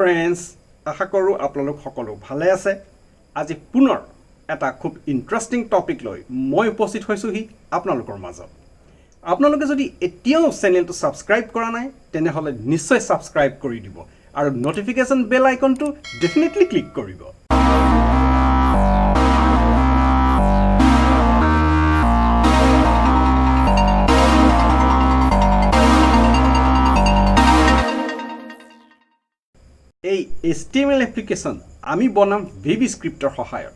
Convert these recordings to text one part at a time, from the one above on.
Friends, আশা কৰোঁ আপোনালোক সকলো ভালে আছে। আজি পুনৰ এটা খুব ইণ্টাৰেষ্টিং টপিক লৈ মই উপস্থিত হৈছোঁহি আপোনালোকৰ মাজত। আপোনালোকে যদি এতিয়াও চেনেলটো ছাবস্ক্ৰাইব কৰা নাই, তেনেহ'লে নিশ্চয় ছাবস্ক্ৰাইব কৰি দিব আৰু ন'টিফিকেশ্যন বেল আইকনটো ডেফিনেটলি ক্লিক কৰিব। এই এইচটিএমএল এপ্লিকেশ্যন আমি বনাম ভিবি স্ক্ৰিপ্টৰ সহায়ত।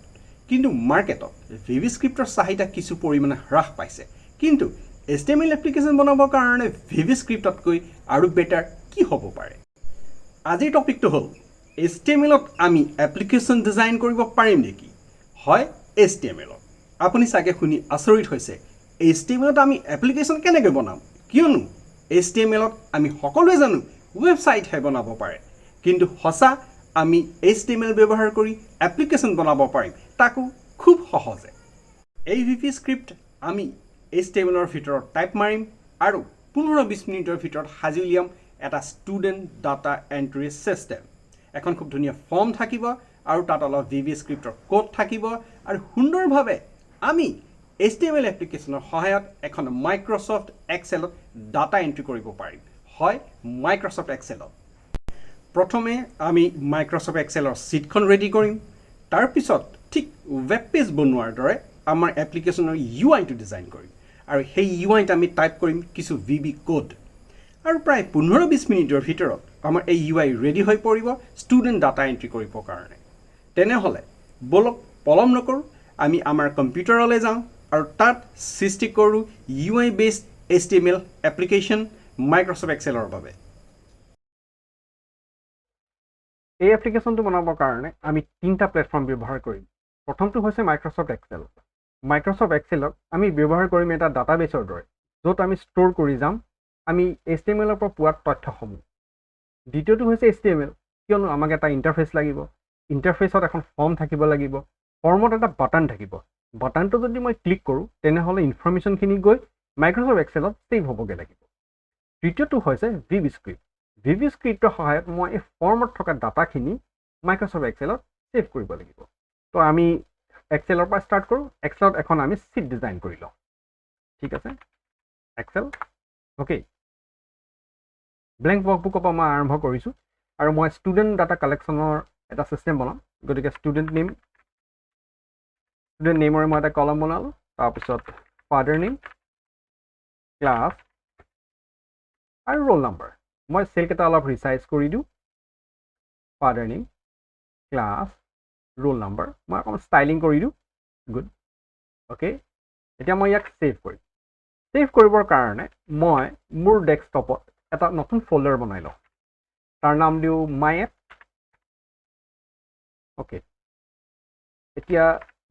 কিন্তু মাৰ্কেটত ভিবি স্ক্ৰিপ্টৰ চাহিদা কিছু পৰিমাণে হ্ৰাস পাইছে। কিন্তু এইচটিএমএল এপ্লিকেশ্যন বনাবৰ কাৰণে ভিবি স্ক্ৰিপ্টতকৈ আৰু বেটাৰ কি হ'ব পাৰে? আজিৰ টপিকটো হ'ল, এইচটিএমএলত আমি এপ্লিকেশ্যন ডিজাইন কৰিব পাৰিম নেকি? হয়, এইচটিএমএলত। আপুনি চাগে শুনি আচৰিত হৈছে, এইচটিএমএলত আমি এপ্লিকেশ্যন কেনেকৈ বনাম? কিয়নো এইচটিএমএলত আমি সকলোৱে জানো ৱেবছাইটহে বনাব পাৰে। কিন্তু সঁচা, আমি এইচটিএমএল ব্যৱহাৰ কৰি এপ্লিকেশ্যন বনাব পাৰিম, তাকো খুব সহজে। এই ভিবি স্ক্ৰিপ্ট আমি এইচটিএমএলৰ ভিতৰত টাইপ মাৰিম আৰু 15-20 মিনিটৰ ভিতৰত সাজি উলিয়াম এটা ষ্টুডেণ্ট ডাটা এণ্ট্ৰি ছিষ্টেম। এখন খুব ধুনীয়া ফৰ্ম থাকিব আৰু তাত অলপ ভিবি স্ক্ৰিপ্টৰ ক'ড থাকিব আৰু সুন্দৰভাৱে আমি এইচটিএমএল এপ্লিকেশ্যনৰ সহায়ত এখন মাইক্ৰ'ছফ্ট এক্সেলত ডাটা এণ্ট্ৰি কৰিব পাৰিম। হয়, মাইক্ৰ'ছফ্ট এক্সেলত। প্ৰথমে আমি মাইক্ৰ'ছফ্ট এক্সেলৰ শ্বীটখন ৰেডি কৰিম। তাৰপিছত ঠিক ৱেব পেজ বনোৱাৰ দৰে আমাৰ এপ্লিকেশ্যনৰ ইউ আইটো ডিজাইন কৰিম আৰু সেই ইউ আইত আমি টাইপ কৰিম কিছু ভিবি ক'ড আৰু প্ৰায় 15-20 মিনিটৰ ভিতৰত আমাৰ এই ইউ I ready হৈ পৰিব ষ্টুডেণ্ট ডাটা এণ্ট্ৰি কৰিবৰ কাৰণে। তেনেহ'লে ব'লক, পলম নকৰোঁ, আমি আমাৰ কম্পিউটাৰলৈ যাওঁ আৰু তাত সৃষ্টি কৰোঁ UI based HTML application Microsoft এক্সেলৰ বাবে। এই এপ্লিকেশ্যনটো বনাবৰ কাৰণে আমি তিনিটা প্লেটফৰ্ম ব্যৱহাৰ কৰিম। প্ৰথমটো হৈছে মাইক্ৰ'ছফ্ট এক্সেল। মাইক্ৰ'ছফ্ট এক্সেলক আমি ব্যৱহাৰ কৰিম এটা ডাটাবেছৰ দৰে, য'ত আমি ষ্ট'ৰ কৰি যাম আমি এইচটিএমএলৰ পৰা পোৱা তথ্যসমূহ। দ্বিতীয়টো হৈছে এইচটিএমএল, কিয়নো আমাক এটা ইণ্টাৰফেচ লাগিব। ইণ্টাৰফেচত এখন ফৰ্ম থাকিব লাগিব। ফৰ্মত এটা বাটন থাকিব। বাটনটো যদি মই ক্লিক কৰোঁ, তেনেহ'লে ইনফৰ্মেশ্যনখিনি গৈ মাইক্ৰ'ছফ্ট এক্সেলত ছেভ হ'বগৈ লাগিব। তৃতীয়টো হৈছে ভিবি স্ক্ৰিপ্ট। ভিবি স্ক্ৰিপ্টৰ সহায়ত মই এই ফৰ্মত থকা ডাটাখিনি মাইক্ৰ'ছফ্ট এক্সেলত ছেভ কৰিব লাগিব। তো আমি এক্সেলৰ পৰা ষ্টাৰ্ট কৰোঁ। এক্সেলত এখন আমি শ্বীট ডিজাইন কৰি লওঁ। ঠিক আছে, এক্সেল, অ'কে। ব্লেংক ৱৰ্কবুকৰ পৰা মই আৰম্ভ কৰিছোঁ আৰু মই ষ্টুডেণ্ট ডাটা কালেকশ্যনৰ এটা ছিষ্টেম বনাম। গতিকে ষ্টুডেণ্ট নেম, ষ্টুডেণ্ট নেমৰে মই এটা কলম বনালোঁ। তাৰপিছত ফাদাৰ নেম, ক্লাছ আৰু ৰোল নাম্বাৰ। মই চেলকেইটা অলপ ৰিচাইজ কৰি দিওঁ। Father name, class, roll number, মই অকণমান ষ্টাইলিং কৰি দিওঁ। Good, okay. এতিয়া মই ইয়াক ছেভ কৰিম। ছেভ কৰিবৰ কাৰণে মই মোৰ ডেস্কটপত এটা নতুন ফ'ল্ডাৰ বনাই লওঁ। তাৰ নাম দিওঁ মাই এপ। অ'কে, এতিয়া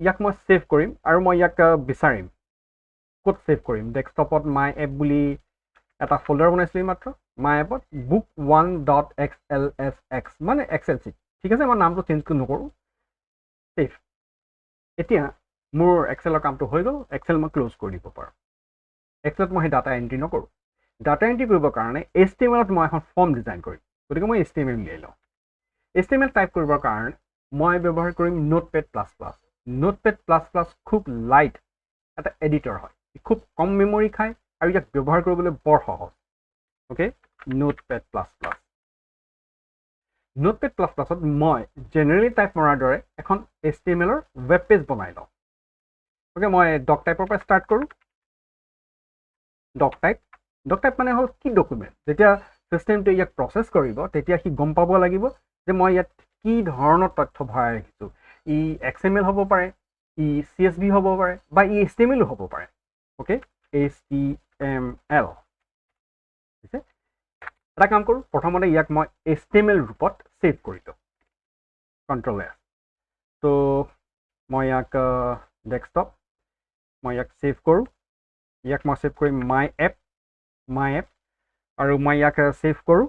ইয়াক মই ছেভ কৰিম আৰু মই ইয়াক বিচাৰিম ক'ত ছেভ কৰিম। ডেস্কটপত মাই এপ বুলি এটা ফ'ল্ডাৰ বনাইছিলোঁ মাত্ৰ। মাই এপত book1.xlsx, মানে এক্সেল চিট। ঠিক আছে, মই নামটো চেঞ্জ নকৰোঁ। ছেভ। এতিয়া মোৰ এক্সেলৰ কামটো হৈ গ'ল। এক্সেল মই ক্ল'জ কৰি দিব পাৰোঁ। এক্সেলত মই সেই ডাটা এণ্ট্ৰি নকৰোঁ। ডাটা এণ্ট্ৰি কৰিবৰ কাৰণে এইচটিএমএলত মই এখন ফৰ্ম ডিজাইন কৰিম। গতিকে মই এইচটিএমএল উলিয়াই লওঁ। এইচটিএমএল টাইপ কৰিবৰ কাৰণে মই ব্যৱহাৰ কৰিম notepad plus plus. Notepad plus plus খুব লাইট এটা এডিটৰ হয়, খুব কম মেমৰি খায় আৰু ইয়াক ব্যৱহাৰ কৰিবলৈ বৰ সহজ। Okay, notepad plus plus. Notepad plus প্লাছত মই জেনেৰেলি টাইপ মৰাৰ দৰে এখন এইচটিএমএলৰ ৱেব পেজ বনাই লওঁ। অ'কে, মই ডক টাইপৰ পৰা ষ্টাৰ্ট কৰোঁ। ডক টাইপ, ডক টাইপ মানে হ'ল কি ডকুমেণ্ট। যেতিয়া ছিষ্টেমটোৱে ইয়াক প্ৰচেছ কৰিব, তেতিয়া সি গম পাব লাগিব যে মই ইয়াত কি ধৰণৰ তথ্য ভৰাই ৰাখিছোঁ। ই এক্সএমএল হ'ব পাৰে, ই চিএছভি হ'ব পাৰে বা ই এইচটিএমএলো হ'ব পাৰে। Okay, HTML. ঠিক আছে, এটা কাম কৰোঁ, প্ৰথমতে ইয়াক মই এইচটিএমএল ৰূপত ছেভ কৰি লওঁ। Control S. ত' মই ইয়াক ডেস্কটপ, মই ইয়াক ছেভ কৰোঁ। ইয়াক মই ছেভ কৰিম মাই এপ, মাই এপ আৰু মই ইয়াক ছেভ কৰোঁ।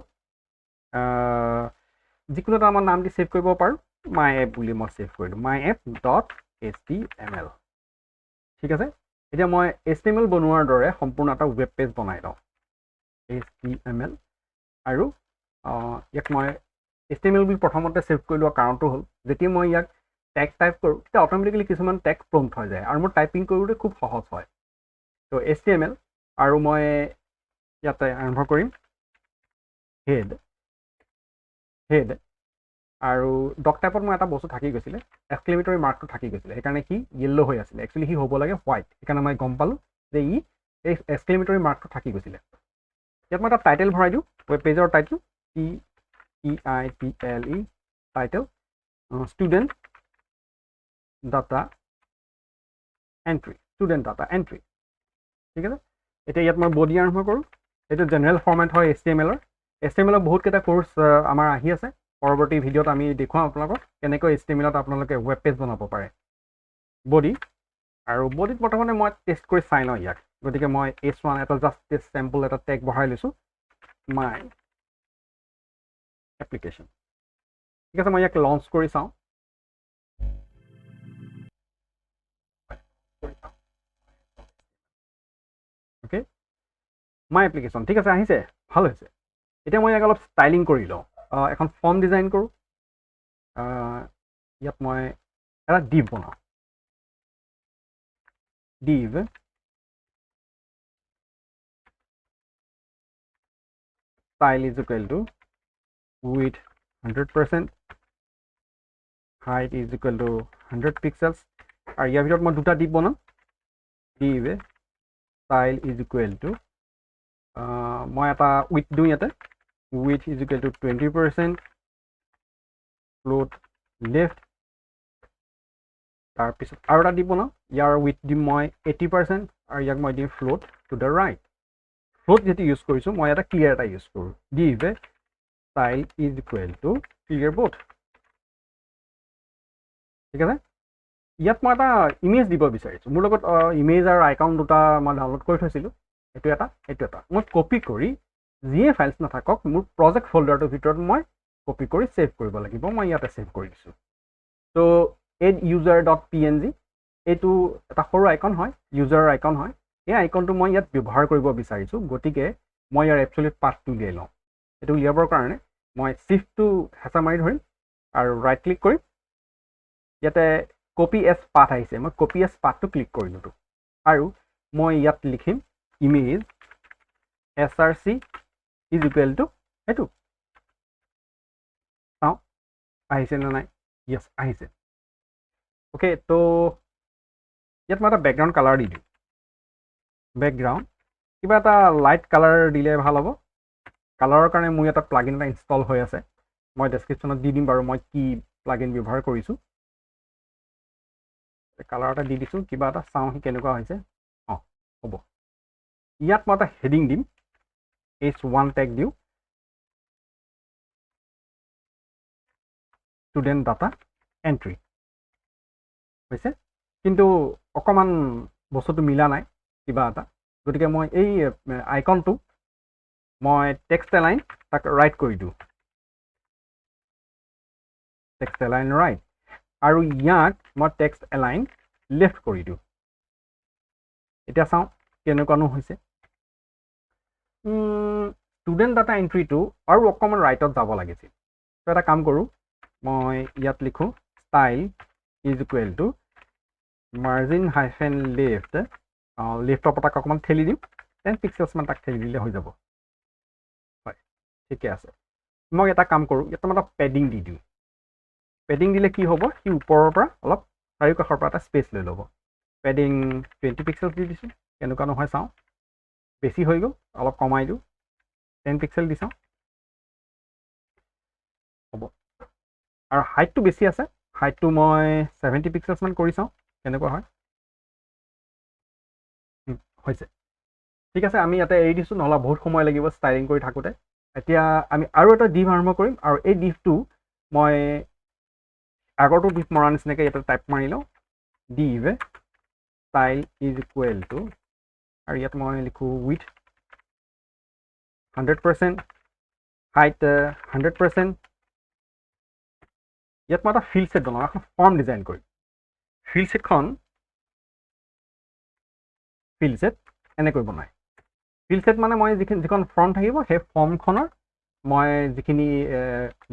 যিকোনো এটা আমাৰ নাম দি ছেভ কৰিব পাৰোঁ। মাই এপ বুলি মই ছেভ কৰিলোঁ, মাই এপ ডট এইচটিএমএল। ঠিক আছে, এতিয়া মই এইচটিএমএল বনোৱাৰ দৰে সম্পূৰ্ণ এটা ৱেব পেজ বনাই লওঁ। এইচটিএমএল আৰু ইয়াক মই এইচ টি এম এল বুলি প্ৰথমতে ছেভ কৰি লোৱাৰ কাৰণটো হ'ল যেতিয়া মই ইয়াক টেগ টাইপ কৰোঁ তেতিয়া অট'মেটিকেলি কিছুমান টেগ প্ৰম্পট হৈ যায় আৰু মোৰ টাইপিং কৰোঁতে খুব সহজ হয়। ত' এইচ টি এম এল আৰু মই ইয়াতে আৰম্ভ কৰিম হেড হেড আৰু ডক টাইপত মোৰ এটা বস্তু থাকি গৈছিলে, এক্সক্লেমেটৰী মাৰ্কটো থাকি গৈছিলে, সেইকাৰণে সি য়েল্ল' হৈ আছিলে। একচুৱেলি সি হ'ব লাগে হোৱাইট, সেইকাৰণে মই গম পালোঁ যে ই এই এক্সক্লেমেটৰী মাৰ্কটো থাকি গৈছিলে। ইয়াত মই এটা টাইটেল ভৰাই দিওঁ, web পেজৰ title T E I T L E title student data entry, student data entry. ঠিক আছে, এতিয়া ইয়াত মই বডি আৰম্ভ কৰোঁ। এইটো জেনেৰেল ফৰ্মেট হয় এইচ টি এম এলৰ। এইচ টি এম এলৰ বহুতকেইটা কোৰ্চ আমাৰ আহি আছে, পৰৱৰ্তী ভিডিঅ'ত আমি দেখুৱাম আপোনালোকক কেনেকৈ এইচ টি এম এলত আপোনালোকে ৱেব পেজ বনাব পাৰে। বডি আৰু বডিত বৰ্তমানে মই টেষ্ট কৰি চাই লওঁ ইয়াক, গতিকে মই এইচ ওৱান এটা জাষ্ট টেষ্ট চেম্পল এটা টেগ বঢ়াই লৈছোঁ, মাই এপ্লিকেশ্যন। ঠিক আছে, মই ইয়াক লঞ্চ কৰি চাওঁ। অ'কে, মাই এপ্লিকেশ্যন ঠিক আছে, আহিছে, ভাল হৈছে। এতিয়া মই ইয়াক অলপ ষ্টাইলিং কৰি লওঁ, এখন ফৰ্ম ডিজাইন কৰোঁ। ইয়াত মই এটা ডিভ বনাওঁ, div style is equal to width 100%, height is equal to 100 pixels। আৰু ইয়াৰ ভিতৰত মই দুটা ডিভ বনাম, div style is equal to মই এটা width দিওঁ ইয়াতে, width is equal to 20%, float left। তাৰপিছত আৰু এটা ডিভ বনাম, ইয়াৰ width দিম মই 80% আৰু ইয়াক মই দিম float to the right। Float যিটো ইউজ কৰিছোঁ মই এটা ক্লিয়াৰ এটা ইউজ কৰোঁ, div style is equal to clear both। ঠিক আছে, ইয়াত মই এটা ইমেজ দিব বিচাৰিছোঁ। মোৰ লগত ইমেজ আৰু আইকন দুটা মই ডাউনলোড কৰি থৈছিলোঁ, এইটো এটা এইটো এটা মই কপি কৰি যিয়ে ফাইলছ নাথাকক মোৰ প্ৰজেক্ট ফ'ল্ডাৰটোৰ ভিতৰত মই কপি কৰি ছেভ কৰিব লাগিব। মই ইয়াতে ছেভ কৰি দিছোঁ। ত' add user dot P N G এইটো এটা সৰু আইকন হয়, ইউজাৰৰ আইকন হয়। এই আইকনটো মই ইয়াত ব্যৱহাৰ কৰিব বিচাৰিছোঁ, গতিকে মই ইয়াৰ এবচলিউট পাথটো উলিয়াই লওঁ। এইটো উলিয়াবৰ কাৰণে মই শ্বিফ্টটো হেঁচা মাৰি ধৰিম আৰু ৰাইট ক্লিক কৰিম। ইয়াতে কপি এছ পাথ আহিছে, মই কপি এছ পাথটো ক্লিক কৰিলোঁ আৰু মই ইয়াত লিখিম image S R C is equal to এইটো। চাওঁ আহিছে নে নাই, য়েছ আহিছে। অ'কে, ত' ইয়াত মই এটা বেকগ্ৰাউণ্ড কালাৰ দি দিওঁ। বেকগ্ৰাউণ্ড কিবা এটা লাইট কালাৰ দিলে ভাল হ'ব। কালাৰৰ কাৰণে মোৰ এটা প্লাগইন এটা ইনষ্টল হৈ আছে, মই ডেছক্ৰিপশ্যনত দি দিম বাৰু মই কি প্লাগইন ব্যৱহাৰ কৰিছোঁ। কালাৰ এটা দি দিছোঁ, কিবা এটা চাওঁ সি কেনেকুৱা হৈছে। অঁ হ'ব, ইয়াত মই এটা হেডিং দিম, এইচ ওৱান টেগ দিওঁ, ষ্টুডেণ্ট ডাটা এণ্ট্ৰি হৈছে। কিন্তু অকণমান বস্তুটো মিলা নাই কিবা এটা, গতিকে মই এই আইকনটো মই টেক্সট এলাইন তাক ৰাইট কৰি দিওঁ, টেক্সট এলাইন ৰাইট, আৰু ইয়াক মই টেক্সট এলাইন লেফ্ট কৰি দিওঁ। এতিয়া চাওঁ কেনেকুৱানো হৈছে। ষ্টুডেণ্ট ডাটা এণ্ট্ৰিটো আৰু অকণমান ৰাইটত যাব লাগিছিল। ত' এটা কাম কৰোঁ, মই ইয়াত লিখোঁ style is equal to margin hyphen left, লেফ্টৰ পৰা তাক অকণমান ঠেলি দিম, 10 পিক্সেলছমান তাক ঠেলি দিলে হৈ যাব। হয়, ঠিকে আছে। মই এটা কাম কৰোঁ, ইয়াত মই এটা পেডিং দি দিওঁ। পেডিং দিলে কি হ'ব, সি ওপৰৰ পৰা অলপ চাৰিওকাষৰ পৰা এটা স্পেচ লৈ ল'ব। পেডিং 20 পিক্সেলছ দি দিছোঁ, কেনেকুৱা নহয় চাওঁ। বেছি হৈ গ'ল, অলপ কমাই দিওঁ, 10 পিক্সেল দি চাওঁ, হ'ব। আৰু হাইটটো বেছি আছে, হাইটটো মই 70 পিক্সেলছমান কৰি চাওঁ কেনেকুৱা হয়। হৈছে, ঠিক আছে। আমি ইয়াতে এৰি দিছোঁ, নহ'লে বহুত সময় লাগিব ষ্টাইলিং কৰি থাকোঁতে। এতিয়া আমি আৰু এটা ডিভ আৰম্ভ কৰিম, আৰু এই ডিভটো মই আগৰটো ডিভ মৰাৰ নিচিনাকৈ ইয়াতে টাইপ মাৰি লওঁ, div style is equal to, আৰু ইয়াত মই লিখোঁ width 100%, height 100%। ইয়াত মই এটা ফিল্ড ছেট বনাম, এখন ফৰ্ম ডিজাইন কৰিম। ফিল্ড ছেটখন ফিল্ড ছেট এনেকৈ বনায়। ফিল্ড ছেট মানে মই যিখন ফৰ্ম থাকিব সেই ফৰ্মখনৰ মই যিখিনি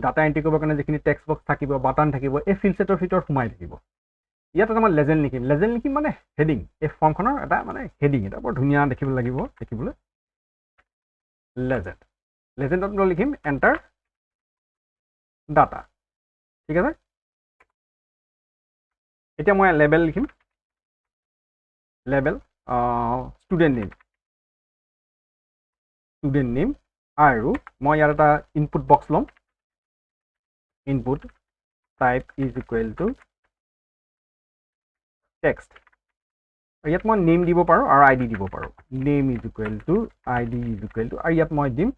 ডাটা এণ্ট্ৰি কৰিবৰ কাৰণে যিখিনি টেক্সট বক্স থাকিব, বাটন থাকিব, এই ফিল্ড ছেটৰ ভিতৰত সোমাই থাকিব। ইয়াত এটা মই লেজেণ্ড লিখিম। লেজেণ্ড লিখিম মানে হেডিং, এই ফৰ্মখনৰ এটা মানে হেডিং, এটা বৰ ধুনীয়া দেখিব লাগিব দেখিবলৈ। লেজেণ্ড, লেজেণ্ডত মই লিখিম এণ্টাৰ ডাটা। ঠিক আছে, এতিয়া মই লেবেল লিখিম, label student name, student name, আৰু মই ইয়াত এটা ইনপুট বক্স ল'ম, input type is equal to text. ইয়াত মই নেম দিব পাৰোঁ আৰু আই ডি দিব পাৰোঁ। Name is equal to I D is equal to, আৰু ইয়াত মই দিম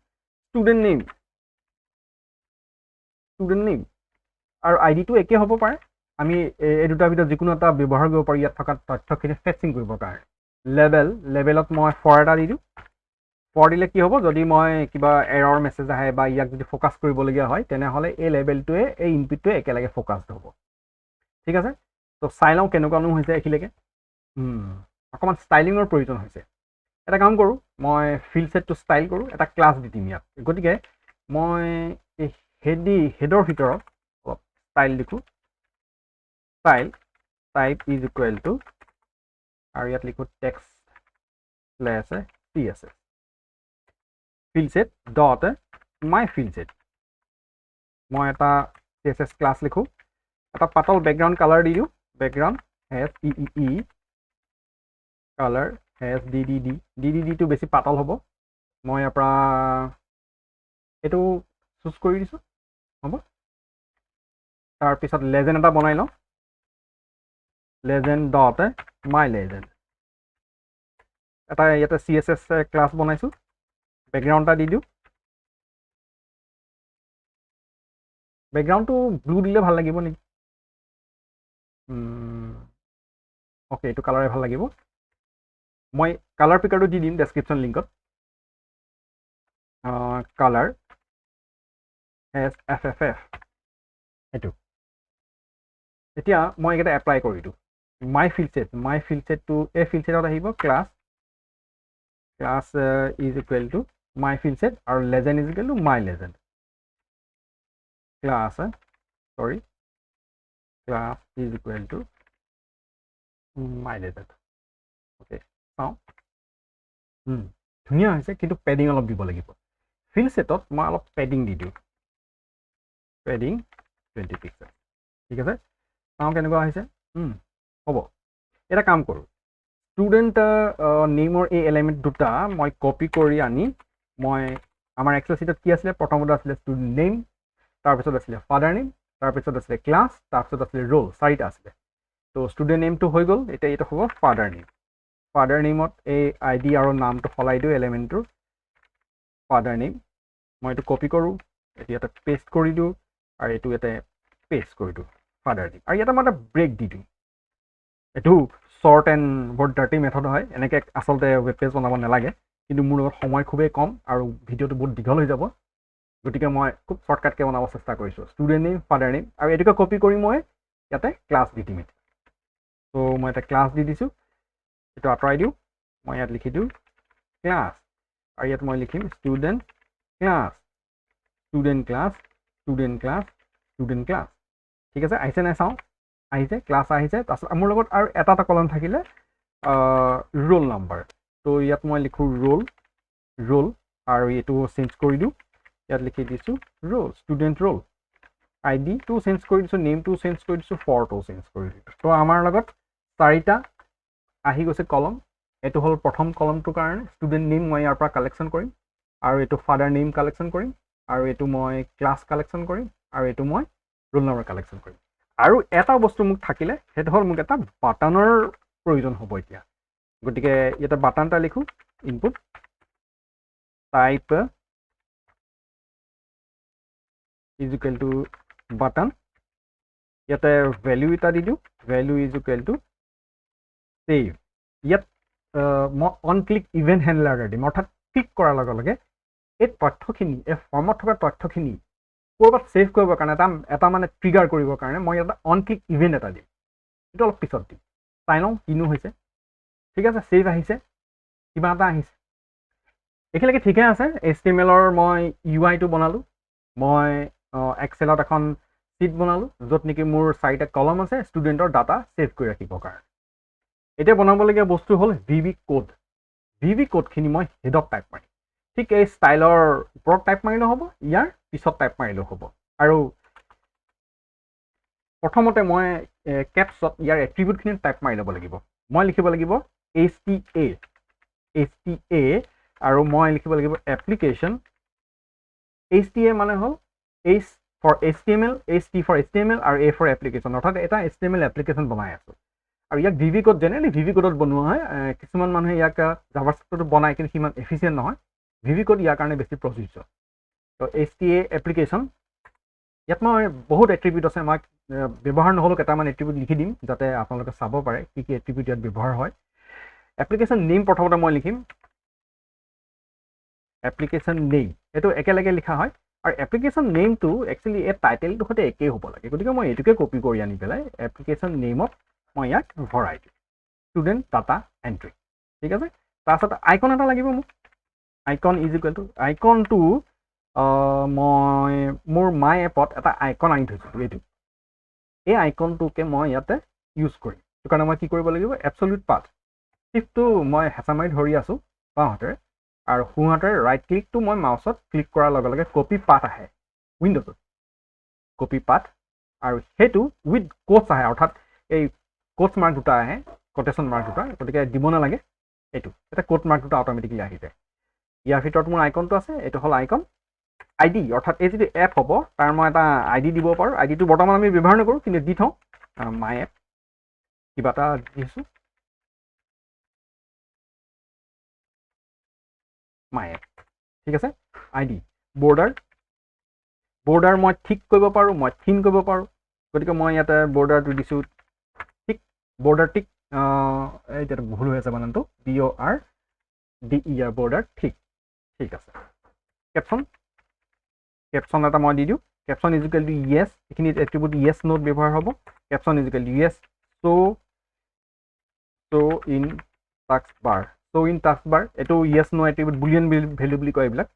ষ্টুডেণ্ট নেম, ষ্টুডেণ্ট নেম আৰু আই ডিটো একে হ'ব পাৰে। আমি এই দুটাৰ ভিতৰত যিকোনো এটা ব্যৱহাৰ কৰিব পাৰোঁ ইয়াত থকা তথ্যখিনি ফেচিং কৰিবৰ কাৰণে। লেবেল, লেবেলত মই ফৰ এটা দি দিওঁ। ফৰ দিলে কি হ'ব, যদি মই কিবা এৰৰ মেছেজ আহে বা ইয়াক যদি ফ'কাছ কৰিবলগীয়া হয় তেনেহ'লে এই লেবেলটোৱে, এই ইনপুটটোৱে একেলগে ফ'কাছড হ'ব। ঠিক আছে, ত' চাই লওঁ কেনেকুৱানো হৈছে এইখিনিলৈকে। অকণমান ষ্টাইলিঙৰ প্ৰয়োজন হৈছে। এটা কাম কৰোঁ, মই ফিল্ড ছেটটো ষ্টাইল কৰোঁ, এটা ক্লাছ দি দিম ইয়াত। গতিকে মই এই হেডৰ ভিতৰত অলপ ষ্টাইল লিখোঁ, style type is equal to, আৰু ইয়াত লিখোঁ text slash T S S, field set dot my field set. মই এটা চি এছ এছ ক্লাছ লিখোঁ, এটা পাতল বেকগ্ৰাউণ্ড কালাৰ দি দিওঁ, background hash E E E colour hash D D D, D D ডিটো বেছি পাতল হ'ব। মই ইয়াৰ পৰা এইটো চুজ কৰি দিছোঁ, হ'ব। তাৰপিছত লেজেণ্ড এটা বনাই লওঁ, লেজেণ্ড ডট মাই লেজেণ্ড। এটা ইয়াতে চি এছ এছ ক্লাছ বনাইছোঁ, বেকগ্ৰাউণ্ড এটা দি দিওঁ। বেকগ্ৰাউণ্ডটো ব্লু দিলে ভাল লাগিব নেকি? অ'কে, এইটো কালাৰে ভাল লাগিব। মই কালাৰ পিকাৰটো দি দিম ডেছক্ৰিপশ্যন লিংকত। Colour S F F F, এইটো। এতিয়া মই এইকেইটা এপ্লাই কৰি দিওঁ। My field set, my field ছেটটো এই ফিল্ড ছেটত আহিব, class, class is equal to my field set, আৰু legend is equal to my legend. Class, sorry, class is equal to my legend. Okay, চাওঁ, ধুনীয়া হৈছে, কিন্তু পেডিং অলপ দিব লাগিব। ফিল্ড ছেটত মই অলপ পেডিং দি দিওঁ, পেডিং 20 পিক্সেল। ঠিক আছে, চাওঁ কেনেকুৱা হৈছে। হ'ব, এটা কাম কৰোঁ, ষ্টুডেণ্ট নেমৰ এই এলিমেণ্ট দুটা মই কপি কৰি আনি মই আমাৰ এক্সেল চিটত কি আছিলে, প্ৰথমতে আছিলে ষ্টুডেণ্ট নেম, তাৰপিছত আছিলে ফাদাৰ নেম, তাৰপিছত আছিলে ক্লাছ, তাৰপিছত আছিলে ৰোল, চাৰিটা আছিলে। ত' ষ্টুডেণ্ট নেমটো হৈ গ'ল, এতিয়া এইটো হ'ব ফাদাৰ নেম। ফাদাৰ নেমত এই আই ডি আৰু নামটো সলাই দিওঁ এলিমেণ্টটোৰ, ফাদাৰ নেম। মই এইটো কপি কৰোঁ, এইটো ইয়াতে পেষ্ট কৰি দিওঁ, আৰু এইটো ইয়াতে পেষ্ট কৰি দিওঁ, ফাদাৰ নেম। আৰু ইয়াতে মই এটা ব্ৰেক দি দিওঁ। এইটো শ্বৰ্ট এণ্ড বৰ ডাৰ্টি মেথড হয়, এনেকৈ আচলতে ৱেব পেজ বনাব নালাগে, কিন্তু মোৰ লগত সময় খুবেই কম আৰু ভিডিঅ'টো বহুত দীঘল হৈ যাব, গতিকে মই খুব শ্বৰ্টকাটকৈ বনাব চেষ্টা কৰিছোঁ। ষ্টুডেণ্ট নেম, ফাদাৰ নেম, আৰু এইটোকে কপি কৰি মই ইয়াতে ক্লাছ দি দিম এতিয়া। ত' মই এটা ক্লাছ দি দিছোঁ, এইটো আঁতৰাই দিওঁ, মই ইয়াত লিখি দিওঁ ক্লাছ, আৰু ইয়াত মই লিখিম student class, student class, student class, student class. ঠিক আছে, আহিছে নাই চাওঁ, আহিছে, ক্লাছ আহিছে। তাৰপিছত মোৰ লগত আৰু এটা এটা কলম থাকিলে ৰোল নাম্বাৰ, ত' ইয়াত মই লিখোঁ ৰোল, ৰোল, আৰু এইটো চেঞ্জ কৰি দিওঁ, ইয়াত লিখি দিছোঁ ৰোল, ষ্টুডেণ্ট ৰোল। আই ডিটো চেঞ্জ কৰি দিছোঁ, নেমটো চেঞ্জ কৰি দিছোঁ, ফৰটো চেঞ্জ কৰি দিছোঁ। ত' আমাৰ লগত চাৰিটা আহি গৈছে কলম। এইটো হ'ল প্ৰথম কলমটোৰ কাৰণে ষ্টুডেণ্ট নেম মই ইয়াৰ পৰা কালেকশ্যন কৰিম, আৰু এইটো ফাদাৰ নেম কালেকশ্যন কৰিম, আৰু এইটো মই ক্লাছ কালেকশ্যন কৰিম, আৰু এইটো মই ৰোল নাম্বাৰ কালেকশ্যন কৰিম। আৰু এটা বস্তু মোক থাকিলে, সেইটো হ'ল মোক এটা বাটনৰ প্ৰয়োজন হ'ব এতিয়া। গতিকে ইয়াতে বাটন এটা লিখোঁ, input type is equal to button, ইয়াতে ভেলিউ এটা দি দিওঁ, value is equal to save. ইয়াত মই অন ক্লিক ইভেণ্ট হেণ্ডলাৰ এটা দিম, অৰ্থাৎ ক্লিক কৰাৰ লগে লগে এই তথ্যখিনি, এই ফৰ্মত থকা তথ্যখিনি ক'ৰবাত ছেভ কৰিবৰ কাৰণে, এটা মানে ট্ৰিগাৰ কৰিবৰ কাৰণে মই এটা অন ক্লিক ইভেণ্ট এটা দিম। এইটো অলপ পিছত দিম, চাই লওঁ কিনো হৈছে। ঠিক আছে, ছেভ আহিছে, কিবা এটা আহিছে। এইখিনিলৈকে ঠিকে আছে। এইচ টি এম এলৰ মই ইউ আইটো বনালোঁ, মই এক্সেলত এখন শ্বীট বনালোঁ, য'ত নেকি মোৰ চাৰিটা কলম আছে ষ্টুডেণ্টৰ ডাটা ছেভ কৰি ৰাখিবৰ কাৰণে। এতিয়া বনাবলগীয়া বস্তু হ'ল V B code. V B কোডখিনি মই হেডত টাইপ মাৰিম। ঠিক এই ষ্টাইলৰ ওপৰত টাইপ মাৰিলেও হ'ব, ইয়াৰ পিছত টাইপ মাৰিলেও হ'ব। আৰু প্ৰথমতে মই কেপছত ইয়াৰ এট্ৰিবিউটখিনি টাইপ মাৰি ল'ব লাগিব। মই লিখিব লাগিব H T A, H T A, আৰু মই লিখিব লাগিব এপ্লিকেশ্যন। এইচ টি এ মানে হ'ল H for H T M L, H T for H T M L আৰু এ ফৰ এপ্লিকেশ্যন, অৰ্থাৎ এটা H T M L application বনাই আছোঁ। আৰু ইয়াক V B code, generally V B কোডত বনোৱা হয়। কিছুমান মানুহে ইয়াক জাভাস্ক্ৰিপ্টতো বনায়, কিন্তু সিমান এফিচিয়েণ্ট নহয়। ভি বি কোড ইয়াৰ কাৰণে বেছি প্ৰযোজ্য। ত' এইচ টি এ এপ্লিকেশ্যন, ইয়াত মই বহুত এট্ৰিবিউট আছে, মই ব্যৱহাৰ নহ'লেও কেইটামান এট্ৰিবিউট লিখি দিম, যাতে আপোনালোকে চাব পাৰে কি কি এট্ৰিবিউট ইয়াত ব্যৱহাৰ হয়। এপ্লিকেশ্যন নেম প্ৰথমতে মই লিখিম। এপ্লিকেশ্যন নেম এইটো একেলগে লিখা হয়, আৰু এপ্লিকেশ্যন নেমটো একচুৱেলি এই টাইটেলটোৰ সৈতে একেই হ'ব লাগে। গতিকে মই এইটোকে কপি কৰি আনি পেলাই এপ্লিকেশ্যন নেমত মই ইয়াক ভৰাই দিম, ষ্টুডেণ্ট ডাটা এণ্ট্ৰি। ঠিক আছে। তাৰপাছত আইকন এটা লাগিব মোক। আইকন is equal to, আইকনটো মই মোৰ মাই এপত এটা আইকন আনি থৈছিলোঁ, এইটো। এই আইকনটোকে মই ইয়াতে ইউজ কৰিম। সেইটো কাৰণে মই কি কৰিব লাগিব? এবচলিউট পাথ, শ্বিফ্টটো মই হেঁচা মাৰি ধৰি আছোঁ বাওঁ হাতেৰে, আৰু সোঁ হাতেৰে ৰাইট ক্লিকটো মই মাউচত ক্লিক কৰাৰ লগে লগে কপি পাথ আহে উইণ্ড'জত, কপি পাথ, আৰু সেইটো উইথ কোটছ আহে, অৰ্থাৎ এই কোটছ মাৰ্ক দুটা আহে, কোটেশ্যন মাৰ্ক দুটা, গতিকে দিব নালাগে এইটো। এতিয়া কোট মাৰ্ক দুটা অট'মেটিকেলি আহি যায়। ইয়াৰ ভিতৰত মোৰ আইকনটো আছে, এইটো হ'ল আইকন। আই ডি, অৰ্থাৎ এই যিটো এপ হ'ব তাৰ মই এটা আই ডি দিব পাৰোঁ। আই ডিটো বৰ্তমান আমি ব্যৱহাৰ নকৰোঁ, কিন্তু দি থওঁ, মাই এপ কিবা এটা দিছোঁ, মাই এপ। ঠিক আছে। আই ডি, বৰ্ডাৰ, বৰ্ডাৰ মই ঠিক কৰিব পাৰোঁ, মই থিন কৰিব পাৰোঁ। গতিকে মই ইয়াতে বৰ্ডাৰটো দিছোঁ ঠিক, বৰ্ডাৰ ঠিক, এতিয়া ভুল হৈ আছে বানানটো, B O R D E R, border ঠিক। ঠিক আছে। কেপশ্যন, কেপশ্যন এটা মই দি দিওঁ। কেপশ্যন is equal two য়েছ, এইখিনিত এট্ৰিবিউট য়েছ নোট ব্যৱহাৰ হ'ব। Caption is equal to yes, show in task bar, show in task bar, এইটো য়েছ ন' এট্ৰিবিউট, বুলিয়ন ভেলু বুলি কয় এইবিলাক,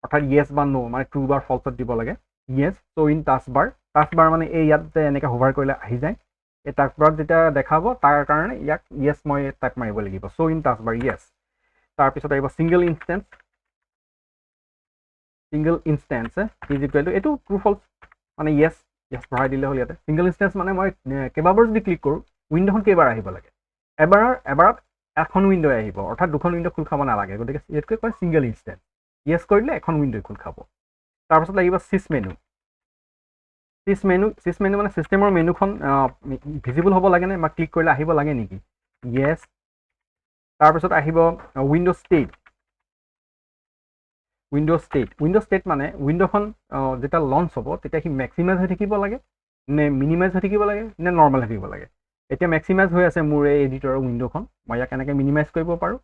অৰ্থাৎ য়েছ বা ন' মানে ট্ৰু বা ফলছত দিব লাগে। Yes, show in task bar, task bar মানে এই ইয়াত যে এনেকৈ হোভাৰ কৰিলে আহি যায়, এই টাস্ক বাৰত যেতিয়া দেখাব তাৰ কাৰণে ইয়াক য়েছ মই টাইপ মাৰিব লাগিব, show in task bar yes. তাৰপিছত আহিব single instance, single instance is equal to, এইটো ট্ৰু ফলছ মানে য়েছ, য়েছ ভৰাই দিলে হ'ল ইয়াতে। ছিংগল ইনষ্টেঞ্চ মানে মই কেইবাবাৰ যদি ক্লিক কৰোঁ উইণ্ড'খন কেইবাৰ আহিব লাগে, এবাৰত এখন উইণ্ড' আহিব, অৰ্থাৎ দুখন উইণ্ড' খোল খাব নালাগে। গতিকে এইটোকে কয় ছিংগল ইনষ্টেঞ্চ। য়েছ কৰিলে এখন উইণ্ড' খোল খাব। তাৰপাছত লাগিব sys menu, sys menu, sys menu মানে ছিষ্টেমৰ মেনুখন ভিজিবল হ'ব লাগেনে বা ক্লিক কৰিলে আহিব লাগে নেকি, য়েছ। তাৰপিছত আহিব window state, window state, window state মানে উইণ্ড'খন যেতিয়া লঞ্চ হ'ব তেতিয়া সি মেক্সিমাইজ হৈ থাকিব লাগে নে মিনিমাইজ হৈ থাকিব লাগে নে নৰ্মেল হৈ থাকিব লাগে। এতিয়া মেক্সিমাইজ হৈ আছে মোৰ এই এডিটৰৰ উইণ্ড'খন, মই ইয়াক এনেকৈ মিনিমাইজ কৰিব পাৰোঁ।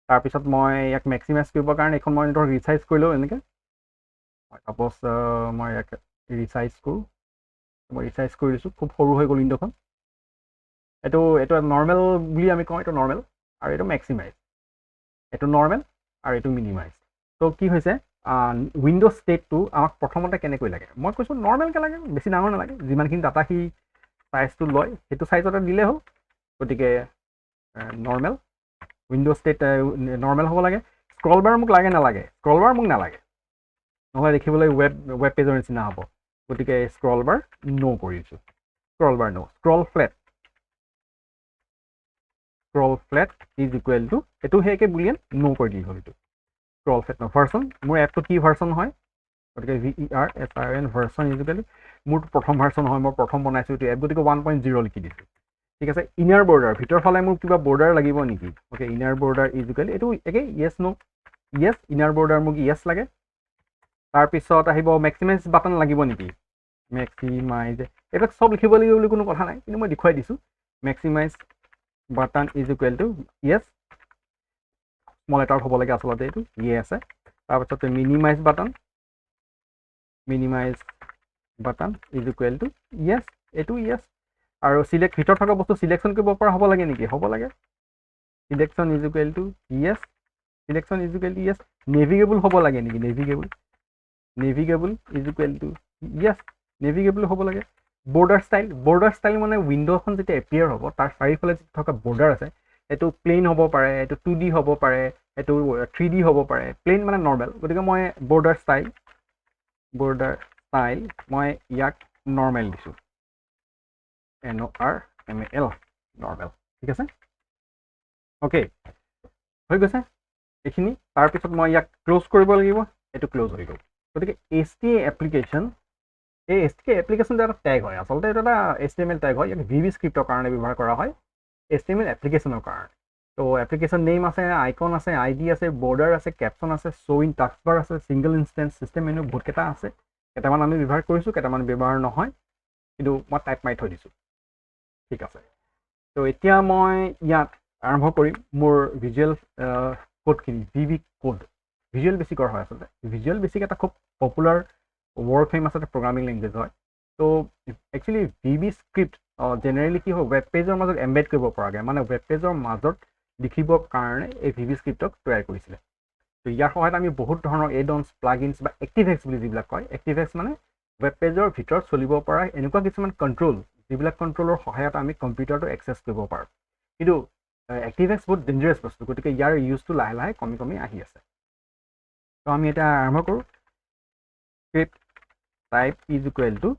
তাৰপিছত মই ইয়াক মেক্সিমাইজ কৰিবৰ কাৰণে এইখন মই ধৰক ৰিচাইজ কৰিলোঁ এনেকৈ, ছাপ'জ মই ইয়াক ৰিচাইজ কৰোঁ, মই ৰিচাইজ কৰি দিছোঁ, খুব সৰু হৈ গ'ল উইণ্ড'খন। এইটো নৰ্মেল বুলি আমি কওঁ, এইটো নৰ্মেল আৰু এইটো মেক্সিমাইজ, এইটো নৰ্মেল আৰু এইটো মিনিমাইজ। ত' কি হৈছে, উইণ্ড' ষ্টেটটো আমাক প্ৰথমতে কেনেকৈ লাগে, মই কৈছোঁ নৰ্মেলকৈ লাগে, বেছি ডাঙৰ নালাগে, যিমানখিনি ডাটা সি চাইজটো লয় সেইটো চাইজতে দিলেই হ'ল। গতিকে নৰ্মেল উইণ্ড' ষ্টেট নৰ্মেল হ'ব লাগে। স্ক্ৰল বাৰ মোক লাগে নালাগে, স্ক্ৰল বাৰ মোক নালাগে, নহ'লে দেখিবলৈ ৱেব পেজৰ নিচিনা হ'ব। গতিকে স্ক্ৰল বাৰ ন' কৰি দিছোঁ, scroll bar no'. Scroll flat, scroll flat is equal to, এইটো সেই একে বুলিয়েন ন' কৰি দিলে হ'ল। এইটো স্ক্ৰল ফ্লেট ন'। ভাৰ্চন, মোৰ এপটো কি ভাৰ্চন হয়, গতিকে V E R S I N version is equal to, মোৰতো প্ৰথম ভাৰ্চন হয়, মই প্ৰথম বনাইছোঁ এইটো এপ, গতিকে 1.0 লিখি দিছোঁ। ঠিক আছে। ইনাৰ বৰ্ডাৰ, ভিতৰ ফালে মোৰ কিবা বৰ্ডাৰ লাগিব নেকি, okay, inner border is equal, এইটো একেই yes no', yes, inner border মোক য়েছ লাগে। তাৰপিছত আহিব মেক্সিমাইজ বাটন লাগিব নেকি, মেক্সিমাইজ, এইবিলাক চব লিখিব লাগিব বুলি কোনো কথা নাই, কিন্তু মই দেখুৱাই দিছোঁ। Maximize button is equal to yes, small লেটাৰত হ'ব লাগে আচলতে, এইটো ইয়ে আছে। তাৰপিছতে minimise button, minimise button is equal to yes, এইটো য়েছ। আৰু চিলেক্ট, ভিতৰত থকা বস্তু চিলেকশ্যন কৰিব পৰা হ'ব লাগে নেকি, হ'ব লাগে, selection is equal to yes. Selection is equal to yes। Navigable হ'ব লাগে নেকি? Navigable, navigable is equal to yes, navigable হ'ব লাগে। বৰ্ডাৰ ষ্টাইল, বৰ্ডাৰ ষ্টাইল মানে উইণ্ড'খন যেতিয়া এপিয়াৰ হ'ব, তাৰ চাৰিওফালে যিটো থকা বৰ্ডাৰ আছে, সেইটো প্লেইন হ'ব পাৰে, এইটো 2D হ'ব পাৰে, এইটো 3D হ'ব পাৰে। প্লেইন মানে নৰ্মেল। গতিকে মই বৰ্ডাৰ ষ্টাইল মই ইয়াক নৰ্মেল দিছোঁ, NORMAL, normal। ঠিক আছে, অ'কে, হৈ গৈছে এইখিনি। তাৰপিছত মই ইয়াক ক্ল'জ কৰিব লাগিব। এইটো ক্ল'জ হৈ গ'ল। গতিকে এইচ টি এপ্লিকেশ্যন, এই এইচ টি এপ্লিকেশ্যনটো এটা টেগ হয়। আচলতে এইটো এটা এইচটিএমএল টেগ হয়। ইয়াক ভিবি স্ক্ৰিপ্টৰ কাৰণে ব্যৱহাৰ কৰা হয়, এইচটিএমএল এপ্লিকেশ্যনৰ কাৰণে। ত' এপ্লিকেশ্যন নেম আছে, আইকন আছে, আইডি আছে, বৰ্ডাৰ আছে, কেপশ্যন আছে, শ্ব' ইন টাস্কবাৰ আছে, ছিংগল ইনষ্টেঞ্চ, চিষ্টেম মেনু, বহুতকেইটা আছে। কেইটামান আমি ব্যৱহাৰ কৰিছোঁ, কেইটামান ব্যৱহাৰ নহয়, কিন্তু মই টাইপ মাৰি থৈ দিছোঁ। ঠিক আছে। ত' এতিয়া মই ইয়াত আৰম্ভ কৰিম মোৰ ভিজুৱেল কোডখিনি, ভিবি কোড, ভিজুৱেল বেছিকৰ হয়। আচলতে ভিজুৱেল বেছিক এটা খুব পপুলাৰ, ৱৰ্ল্ড ফেমাছ এটা প্ৰগ্ৰামিং লেংগুৱেজ হয়। ত' একচুৱেলি ভিবি স্ক্ৰিপ্ট জেনেৰেলি কি হয়, ৱেব পেজৰ মাজত এম্বেড কৰিব পৰাকৈ, মানে ৱেব পেজৰ মাজত লিখিবৰ কাৰণে এই ভিবি স্ক্ৰিপ্টক তৈয়াৰ কৰিছিলে। ত' ইয়াৰ সহায়ত আমি বহুত ধৰণৰ এডনছ, প্লাগইনছ বা এক্টিভেক্স বুলি যিবিলাক কয়, এক্টিভেক্স মানে ৱেব পেজৰ ভিতৰত চলিব পৰা এনেকুৱা কিছুমান কণ্ট্ৰল, যিবিলাক কণ্ট্ৰলৰ সহায়ত আমি কম্পিউটাৰটো এক্সেছ কৰিব পাৰোঁ। কিন্তু এক্টিভেক্স বহুত ডেঞ্জাৰাছ বস্তু, গতিকে ইয়াৰ ইউজটো লাহে লাহে কমি কমি আহি আছে। ত' আমি এতিয়া আৰম্ভ কৰোঁ। Script type is equal to,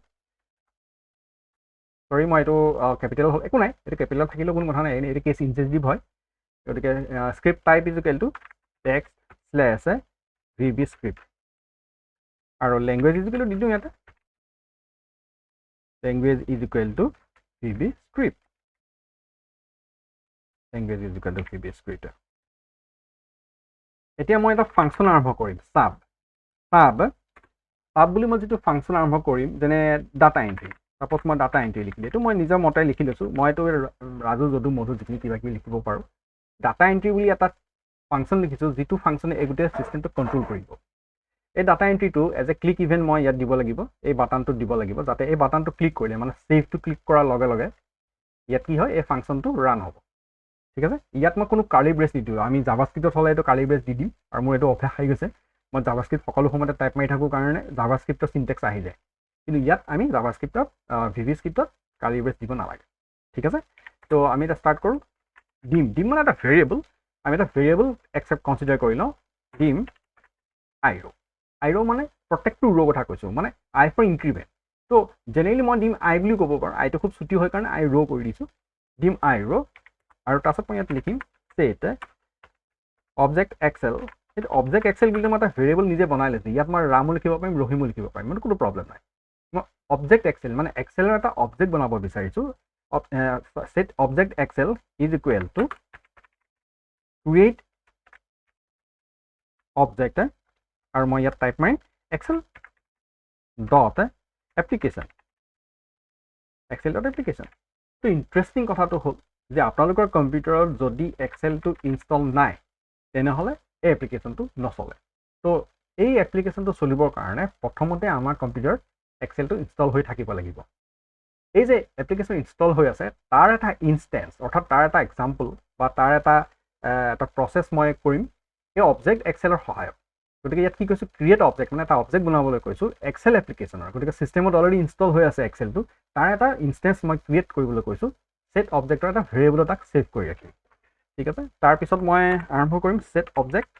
sorry, মই এইটো কেপিটেল হ'ল, একো নাই, এইটো কেপিটেল থাকিলেও কোনো কথা নাই, এইটো কেছ ইনচেঞ্চিটিভ হয়। গতিকে script type is equal to text slash VB script আৰু লেংগুৱেজ is equal to দি দিওঁ ইয়াতে, language is equal to VB script, language is equal to VB script। এতিয়া মই এটা ফাংচন আৰম্ভ কৰিম, চাব। চাব বুলি মই যিটো ফাংচন আৰম্ভ কৰিম, যেনে ডাটা এণ্ট্ৰি, চাপ'জ মই ডাটা এণ্ট্ৰি লিখিলোঁ। এইটো মই নিজৰ মতে লিখি লৈছোঁ। মই এইটো ৰাজু, যদু, মধু যিখিনি কিবা কিবি লিখিব পাৰোঁ। ডাটা এণ্ট্ৰি বুলি এটা ফাংচন লিখিছোঁ, যিটো ফাংচনে এই গোটেই চিষ্টেমটো কণ্ট্ৰল কৰিব। এই ডাটা এণ্ট্ৰিটো এজ এ ক্লিক ইভেণ্ট মই ইয়াত দিব লাগিব, এই বাটনটোত দিব লাগিব, যাতে এই বাটনটো ক্লিক কৰিলে, মানে ছেভটো ক্লিক কৰাৰ লগে লগে ইয়াত কি হয়, এই ফাংচনটো ৰান হ'ব। ঠিক আছে। ইয়াত মই কোনো কাৰ্লি ব্ৰেচ নিদিওঁ। আমি জাভাস্ক্ৰিপ্টত হ'লে এইটো কাৰ্লি ব্ৰেচ দি দিম আৰু মোৰ এইটো অভ্যাস আহি গৈছে। মই জাভাস্ক্ৰিপ্ট সকলো সময়তে টাইপ মাৰি থাকোঁ কাৰণে জাভাস্ক্ৰিপ্টৰ চিনটেক্স আহি যায়। কিন্তু ইয়াত আমি জাভাস্ক্ৰিপ্টত, ভিবি স্ক্ৰিপ্টত কাৰ্লি ব্ৰেচ দিব নালাগে। ঠিক আছে। ত' আমি এটা ষ্টাৰ্ট কৰোঁ। ডিম, ডিম মানে এটা ভেৰিয়েবল। আমি এটা ভেৰিয়েবল একচেপ্ট কনচিডাৰ কৰি লওঁ। ডিম I ৰ', I ৰ' মানে প্ৰত্যেকটো ৰ' কথা কৈছোঁ, মানে আই ফৰ ইনক্ৰিমেণ্ট। ত' জেনেৰেলি মই ডিম আই বুলিও ক'ব পাৰোঁ। আইটো খুব চুটি হয় কাৰণে আই ৰ' কৰি দিছোঁ। ডিম I ৰ' আৰু তাৰপাছত মই ইয়াত লিখিম ছেট অবজেক্ট এক্সেল। সেইটো অবজেক্ট এক্সেল বুলি মই এটা ভেৰিয়েবল নিজে বনাই লৈছোঁ। ইয়াত মই ৰামো লিখিব পাৰিম, ৰহিমো লিখিব পাৰিম, মানে কোনো প্ৰব্লেম নাই। মই অবজেক্ট এক্সেল মানে এক্সেলৰ এটা অবজেক্ট বনাব বিচাৰিছোঁ। Set object Excel is equal to create object আৰু মই ইয়াত টাইপ মাৰিম Excel dot application, Excel dot application। ত' ইণ্টাৰেষ্টিং কথাটো হ'ল যে আপোনালোকৰ কম্পিউটাৰত যদি এক্সেলটো ইনষ্টল নাই, তেনেহ'লে এই এপ্লিকেশ্যনটো নচলে। ত' এই এপ্লিকেশ্যনটো চলিবৰ কাৰণে প্ৰথমতে আমাৰ কম্পিউটাৰত এক্সেলটো ইনষ্টল হৈ থাকিব লাগিব। এই যে এপ্লিকেশ্যন ইনষ্টল হৈ আছে, তাৰ এটা ইনষ্টেঞ্চ, অৰ্থাৎ তাৰ এটা এক্সাম্পল বা তাৰ এটা প্ৰচেছ মই কৰিম এই অবজেক্ট এক্সেলৰ সহায়ত। গতিকে ইয়াত কি কৈছোঁ? ক্ৰিয়েট অবজেক্ট, মানে এটা অবজেক্ট বনাবলৈ কৈছোঁ এক্সেল এপ্লিকেশ্যনৰ। গতিকে চিষ্টেমত অলৰেডি ইনষ্টল হৈ আছে এক্সেলটো, তাৰ এটা ইনষ্টেঞ্চ মই ক্ৰিয়েট কৰিবলৈ কৈছোঁ। ছেট অবজেক্টৰ এটা ভেৰিয়েবল এটাক ছেভ কৰি ৰাখিম। ঠিক আছে। তাৰপিছত মই আৰম্ভ কৰিম set object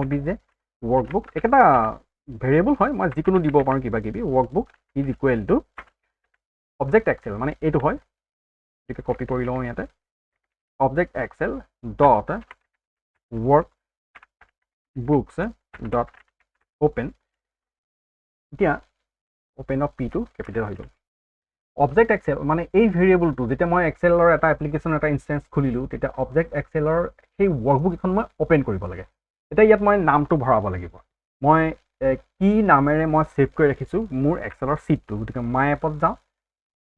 obj workbook। একেটা ভেৰিয়েবল হয়, মই যিকোনো দিব পাৰোঁ কিবা কিবি। Workbook is equal to object Excel, মানে এইটো হয়। গতিকে কপি কৰি লওঁ ইয়াতে, object Excel dot workbooks dot open। এতিয়া অ'পেন অফ পিটো কেপিটেল হৈ গ'ল। অবজেক্ট এক্সেল মানে এই ভেৰিয়েবলটো, যেতিয়া মই এক্সেলৰ এটা এপ্লিকেশ্যন এটা ইনষ্টেঞ্চ খুলিলোঁ, তেতিয়া অবজেক্ট এক্সেলৰ সেই ৱৰ্কবুক এখন মই অ'পেন কৰিব লাগে। এতিয়া ইয়াত মই নামটো ভৰাব লাগিব, মই কি নামেৰে মই ছেভ কৰি ৰাখিছোঁ মোৰ এক্সেলৰ শ্বীটটো। গতিকে মাই এপত যাওঁ,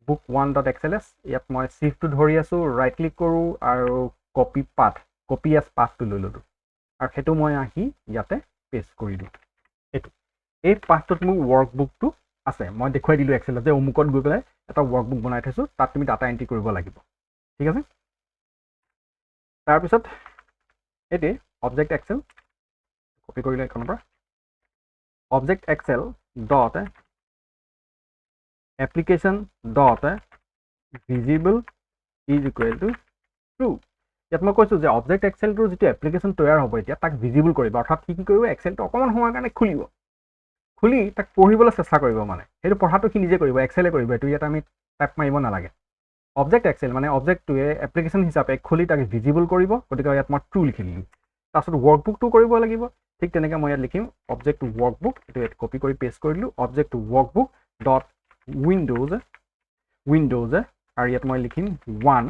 book1.xls। ইয়াত মই শ্বিফ্টটো ধৰি আছোঁ, ৰাইট ক্লিক কৰোঁ আৰু কপি পাথ, কপি এছ পাথটো লৈ ল'লোঁ আৰু সেইটো মই আহি ইয়াতে পেষ্ট কৰি দিওঁ। এইটো এই পাথটোত মোৰ ৱৰ্কবুকটো আছে। মই দেখুৱাই দিলোঁ এক্সেলত যে অমুকত গৈ পেলাই এটা ৱৰ্কবুক বনাই থৈছোঁ, তাত তুমি ডাটা এণ্ট্ৰি কৰিব লাগিব। ঠিক আছে। তাৰপিছত এইটোৱে অবজেক্ট এক্সেল কপি কৰিলোঁ এইখনৰ পৰা, object Excel dot application dot visible is equal to true। ইয়াত মই কৈছোঁ যে অবজেক্ট এক্সেলটোৰ যিটো এপ্লিকেশ্যন তৈয়াৰ হ'ব এতিয়া, তাক ভিজিবল কৰিব। অৰ্থাৎ সি কি কৰিব? এক্সেলটো অকণমান সময়ৰ কাৰণে খুলিব, খুলি তাক পঢ়িবলৈ চেষ্টা কৰিব। মানে সেইটো পঢ়াটো সি নিজে কৰিব, এক্সেলে কৰিব। এইটো ইয়াত আমি টাইপ মাৰিব নালাগে। অবজেক্ট এক্সেল মানে অবজেক্টটোৱে এপ্লিকেশ্যন হিচাপে খুলি তাক ভিজিবল কৰিব। গতিকে ইয়াত মই ট্ৰু লিখি দিলোঁ। তাৰপিছত ৱৰ্কবুকটো কৰিব লাগিব। ঠিক তেনেকৈ মই ইয়াত লিখিম অবজেক্ট ৱৰ্কবুক। এইটো ইয়াত কপি কৰি পেষ্ট কৰি দিলোঁ। Object workbook dot windows, windows আৰু ইয়াত মই লিখিম ওৱান,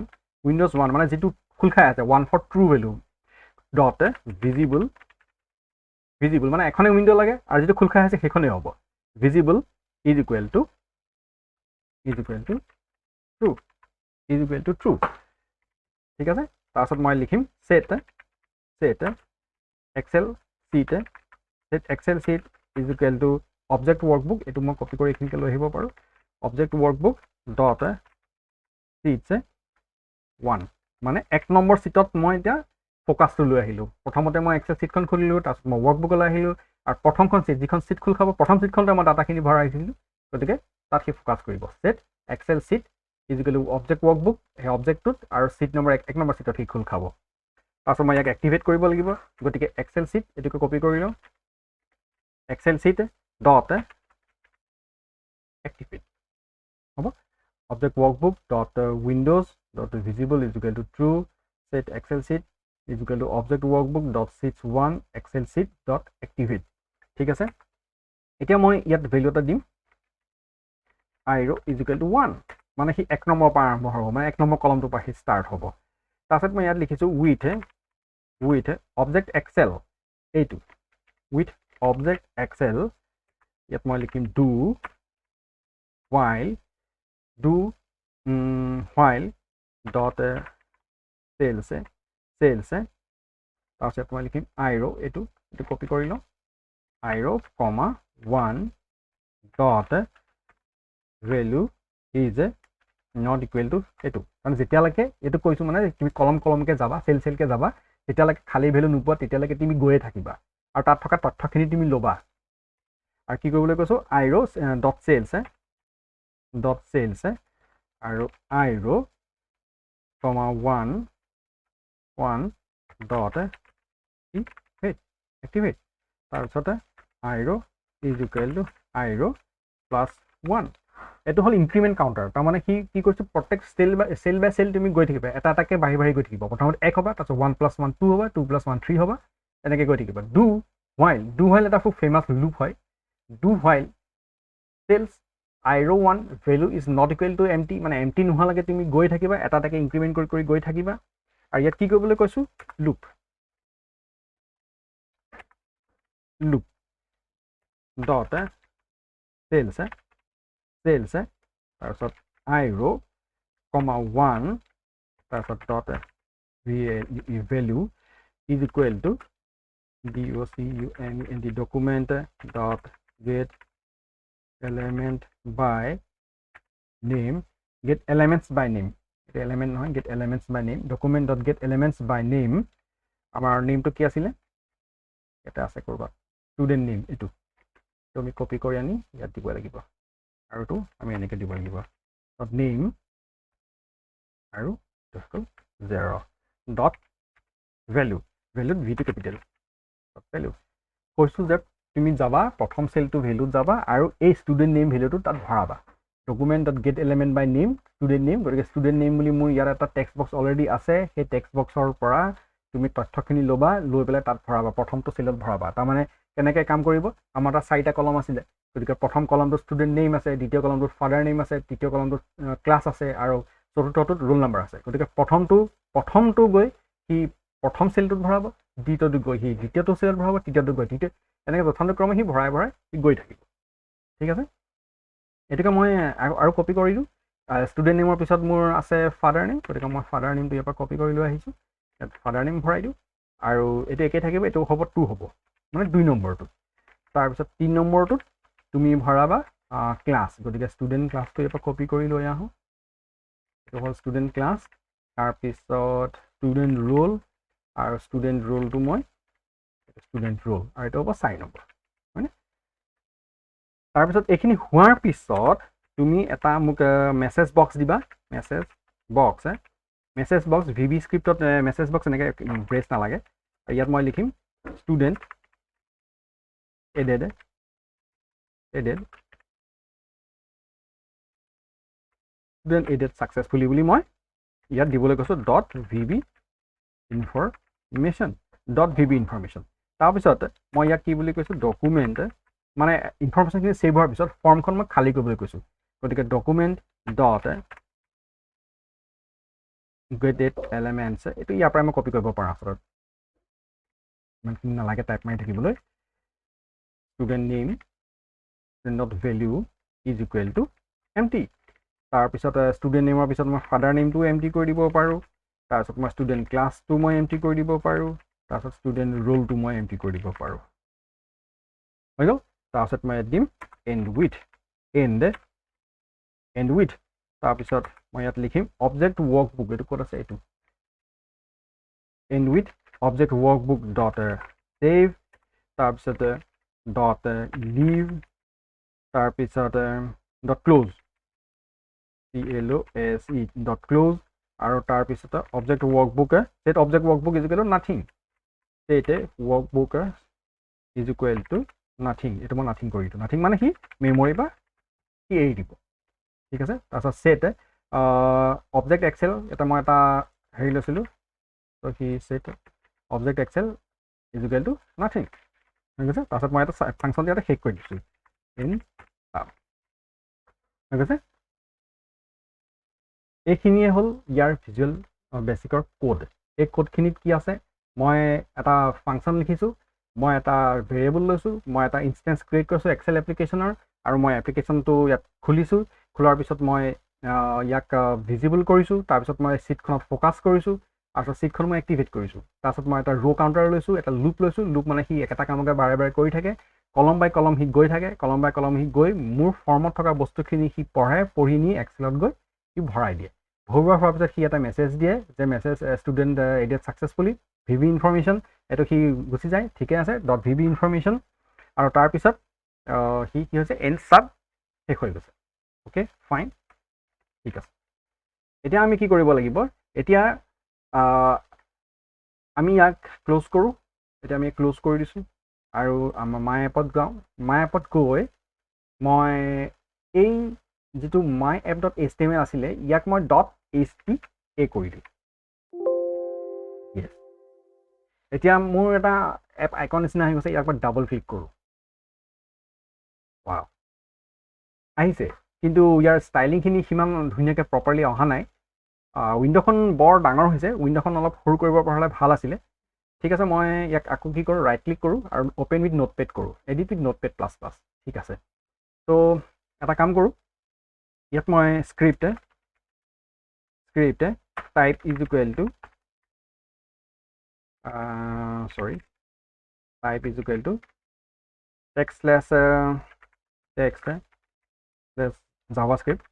উইণ্ড'জ ওৱান, মানে যিটো খোল খাই আছে one for true value, dot visible। Visible মানে এখনেই উইণ্ড' লাগে আৰু যিটো খোল খাই আছে সেইখনেই হ'ব। Visible is equal to true, is equal to true। ঠিক আছে। তাৰপাছত মই লিখিম set Excel sheet, set Excel sheet is equal to object workbook। এইটো মই কপি কৰি এইখিনিকে লৈ আহিব পাৰোঁ। Object workbook dot sheets one, মানে 1 নম্বৰ চিটত মই এতিয়া ফ'কাছটো লৈ আহিলোঁ। প্ৰথমতে মই এক্সেল চিটখন খুলিলোঁ, তাৰপিছত মই ৱৰ্কবুকলৈ আহিলোঁ আৰু প্ৰথমখন চিট, যিখন চিট খোল খাব, প্ৰথম চিটখনতে মই ডাটাখিনি ভৰাই দিছিলোঁ। গতিকে তাত সি ফ'কাছ কৰিব। Set Excel sheet is equal to object workbook, সেই অবজেক্টটোত আৰু চিট নম্বৰ 1 নম্বৰ চিটত সি খোল খাব। তাৰপিছত মই ইয়াক এক্টিভেট কৰিব লাগিব। গতিকে এক্সেল চিট, এইটোকে কপি কৰি লওঁ, এক্সেল চিট ডট এক্টিভেট হ'ব। Object workbook dot windows dot visible is equal to true, set Excel sheet is equal to object workbook dot sheets one, Excel sheet dot activate। ঠিক আছে। এতিয়া মই ইয়াত value এটা দিম, i row is equal to one, মানে সি 1 নম্বৰৰ পৰা আৰম্ভ হ'ব, মানে 1 নম্বৰ কলমটোৰ পৰা সি ষ্টাৰ্ট হ'ব। তাৰপিছত মই ইয়াত লিখিছোঁ উইথ অবজেক্ট এক্সেল, এইটো উইথ অবজেক্ট এক্সেল। ইয়াত মই লিখিম do while, do while dot cells, cells। তাৰপিছত মই লিখিম আই ৰ', এইটো কপি কৰি লওঁ, i row comma one dot value is not equal to এইটো। কাৰণ যেতিয়ালৈকে এইটো কৈছোঁ, মানে তুমি কলম কলমকৈ যাবা, চেল চেলকৈ যাবা, যেতিয়ালৈকে খালী ভেলু নোপোৱা তেতিয়ালৈকে তুমি গৈয়ে থাকিবা আৰু তাত থকা তথ্যখিনি তুমি ল'বা। আৰু কি কৰিবলৈ কৈছোঁ? I row dot cells, dot cells আৰু i row comma one, one dot activate। তাৰপিছতে i row is equal to i row plus one। এইটো হ'ল ইনক্ৰিমেণ্ট কাউণ্টাৰ। তাৰমানে সি কি কৈছোঁ? প্ৰত্যেক চেল বাই চেল তুমি গৈ থাকিবা, এটা এটাকৈ বাঢ়ি বাঢ়ি গৈ থাকিব। প্ৰথমতে এক হ'বা, তাৰপিছত ওৱান প্লাছ ওৱান টু হ'বা, টু প্লাছ ওৱান থ্ৰী হ'বা, এনেকৈ গৈ থাকিবা। Do while, do while এটা খুব ফেমাছ লুপ হয়। Do while cells i row one value is not equal to empty, মানে এমটি নোহোৱালৈকে তুমি গৈ থাকিবা, এটা এটাকৈ ইনক্ৰিমেণ্ট কৰি কৰি গৈ থাকিবা। আৰু ইয়াত কি কৰিবলৈ কৈছোঁ? Loop dot cells, cells, তাৰপিছত আই ৰ' কমা ওৱান, তাৰপিছত dot value is equal to document, document dot get element by name, get elements by name, এইটো এলিমেণ্ট নহয়, get elements by name, document dot get elements by name। আমাৰ নেমটো কি আছিলে? ইয়াতে আছে ক'ৰবাত, ষ্টুডেণ্ট নেম। এইটো আমি কপি কৰি আনি ইয়াত দিব লাগিব আৰু এইটো আমি এনেকৈ দিব লাগিব, ডট নেম আৰু এইটো হৈ গ'ল জেৰ' ডট ভেলু, ভেলুত ভিটো কেপিটেল, ডট ভেলু। কৈছোঁ যে তুমি যাবা, প্ৰথম চেলটো ভেলুত যাবা আৰু এই ষ্টুডেণ্ট নেম ভেলুটো তাত ভৰাবা। Document dot get element by name, student name। গতিকে ষ্টুডেণ্ট নেম বুলি মোৰ ইয়াত এটা টেক্সট বক্স অলৰেডি আছে। সেই টেক্সট বক্সৰ পৰা তুমি তথ্যখিনি ল'বা, লৈ পেলাই তাত ভৰাবা, প্ৰথমটো চেলত ভৰাবা। তাৰমানে কেনেকৈ কাম কৰিব? আমাৰ তাত চাৰিটা কলম আছিলে। গতিকে প্ৰথম কলমটোত ষ্টুডেণ্ট নেম আছে, দ্বিতীয় কলমটোত ফাদাৰ নেম আছে, তৃতীয় কলমটোত ক্লাছ আছে আৰু চতুৰ্থটোত ৰোল নাম্বাৰ আছে। গতিকে প্ৰথমটো গৈ সি প্ৰথম চেলটোত ভৰাব, দ্বিতীয়টো গৈ সি দ্বিতীয়টো চেলত ভৰাব, তৃতীয়টো গৈ তৃতীয়, এনেকৈ যথানুক্ৰমে সি ভৰাই ভৰাই সি গৈ থাকিব। ঠিক আছে। এইটোকে মই আৰু কপি কৰি দিওঁ। ষ্টুডেণ্ট নেমৰ পিছত মোৰ আছে ফাদাৰ নেম। গতিকে মই ফাদাৰ নেমটো ইয়াৰ পৰা কপি কৰি লৈ আহিছোঁ। ইয়াত ফাদাৰ নেম ভৰাই দিওঁ আৰু এইটো একেই থাকিব। এইটো হ'ব টু হ'ব, মানে 2 নম্বৰটোত। তাৰপিছত 3 নম্বৰটোত তুমি ভৰাবা ক্লাছ। গতিকে ষ্টুডেণ্ট ক্লাছটো ইয়াৰ পৰা কপি কৰি লৈ আহোঁ। এইটো হ'ল ষ্টুডেণ্ট ক্লাছ। তাৰপিছত ষ্টুডেণ্ট ৰোল আৰু ষ্টুডেণ্ট ৰোলটো মই ষ্টুডেণ্ট ৰোল, আৰু এইটো হ'ব 4 নম্বৰ, হয়নে? তাৰপিছত এইখিনি হোৱাৰ পিছত তুমি এটা মোক মেছেজ বক্স দিবা। Message box, message box VB স্ক্ৰিপ্টত message box এনেকৈ ব্ৰেচ নালাগে। আৰু ইয়াত মই লিখিম student added, added student added successfully বুলি মই ইয়াত দিবলৈ কৈছোঁ dot VB information, dot VB information. তাৰপিছত মই ইয়াক কি বুলি কৈছোঁ, ডকুমেণ্ট, মানে ইনফৰমেশ্যনখিনি ছেভ হোৱাৰ পিছত ফৰ্মখন মই খালী কৰিবলৈ কৈছোঁ। গতিকে ডকুমেণ্ট ডট গেটেড এলিমেণ্টছ, এইটো ইয়াৰ পৰাই মই কপি কৰিব পাৰোঁ, আচলতে ইমানখিনি নালাগে টাইপ মাৰি থাকিবলৈ। Student name dot value is equal to empty. তাৰপিছত ষ্টুডেণ্ট নেমৰ পিছত মই ফাদাৰ নেমটো এম টি কৰি দিব পাৰোঁ। তাৰপিছত মই ষ্টুডেণ্ট ক্লাছটো মই এম টি কৰি দিব পাৰোঁ। তাৰপিছত ষ্টুডেণ্ট ৰোলটো মই এম টি কৰি দিব পাৰোঁ, হৈ গ'ল। তাৰপিছত মই ইয়াত দিম end with, end, end with. তাৰপিছত মই ইয়াত লিখিম অবজেক্ট ৱৰ্কবুক, এইটো ক'ত আছে, এইটো end with object workbook dot save, তাৰপিছতে ডট লিভ, তাৰপিছতে dot close, CLOSE dot close, আৰু তাৰপিছতে object workbook set object workbook is equal to nothing, set workbook is equal to nothing. এইটো মই নাথিং কৰি দিওঁ। নাথিং মানে সি মেমৰি বা সি এৰি দিব, ঠিক আছে। তাৰপিছত ছেট অবজেক্ট এক্সেল, এটা মই এটা হেৰি লৈছিলোঁ, ত' সি set object Excel is equal to nothing, ঠিক আছে। তাৰপিছত মই এটা ফাংচন ইয়াতে শেষ কৰি দিছোঁ, ইন, ঠিক আছে। এইখিনিয়ে হ'ল ইয়াৰ ভিজুৱেল বেচিকৰ কোড। এই কোডখিনিত কি আছে, মই এটা ফাংচন লিখিছোঁ, মই এটা ভেৰিয়েবল লৈছোঁ, মই এটা ইনষ্টেঞ্চ ক্ৰিয়েট কৰিছোঁ এক্সেল এপ্লিকেশ্যনৰ, আৰু মই এপ্লিকেশ্যনটো ইয়াত খুলিছোঁ। খোলাৰ পিছত মই ইয়াক ভিজিবল কৰিছোঁ। তাৰপিছত মই ছিটখনত ফ'কাছ কৰিছোঁ, তাৰপিছত ছিটখন মই এক্টিভেট কৰিছোঁ। তাৰপিছত মই এটা ৰ' কাউণ্টাৰ লৈছোঁ, এটা লুপ লৈছোঁ। লুপ মানে সি একেটা কামকে বাৰে বাৰে কৰি থাকে, কলম বাই কলম সি গৈ থাকে, কলম বাই কলম সি গৈ মোৰ ফৰ্মত থকা বস্তুখিনি সি পঢ়ে, পঢ়ি নি এক্সেলত গৈ সি ভৰাই দিয়ে। ভৰোৱা হোৱাৰ পিছত সি এটা মেছেজ দিয়ে যে message student added successfully, VB information, এইটো সি গুচি যায়, ঠিকে আছে, ডট ভি বি ইনফৰমেশ্যন। আৰু তাৰপিছত সি কি হৈছে, এণ্ড চাব শেষ হৈ গৈছে। অ'কে, ফাইন, ঠিক আছে। এতিয়া আমি কি কৰিব লাগিব, এতিয়া আমি ইয়াক ক্ল'জ কৰোঁ। এতিয়া আমি ক্ল'জ কৰি দিছোঁ আৰু আমাৰ মাই এপত যাওঁ। মাই এপত গৈ মই এই যিটো my app dot HTML আছিলে, ইয়াক মই ডট এইচ টি এ কৰি দিওঁ। য়েছ, এতিয়া মোৰ এটা এপ আইকন নিচিনা আহি গৈছে। ইয়াক মই ডাবল ক্লিক কৰোঁ, ৱাও, আহিছে। কিন্তু ইয়াৰ ষ্টাইলিংখিনি সিমান ধুনীয়াকৈ প্ৰপাৰলি অহা নাই। উইণ্ড'খন বৰ ডাঙৰ হৈছে, উইণ্ড'খন অলপ সৰু কৰিব পৰা হ'লে ভাল আছিলে। ঠিক আছে, মই ইয়াক আকৌ কি কৰোঁ, ৰাইট ক্লিক কৰোঁ আৰু অ'পেন উইথ নোটপেড কৰোঁ, edit with Notepad plus plus, ঠিক আছে। ত' এটা কাম কৰোঁ, ইয়াত মই script, script type is equal to, sorry, type is equal to text slash, text slash JavaScript,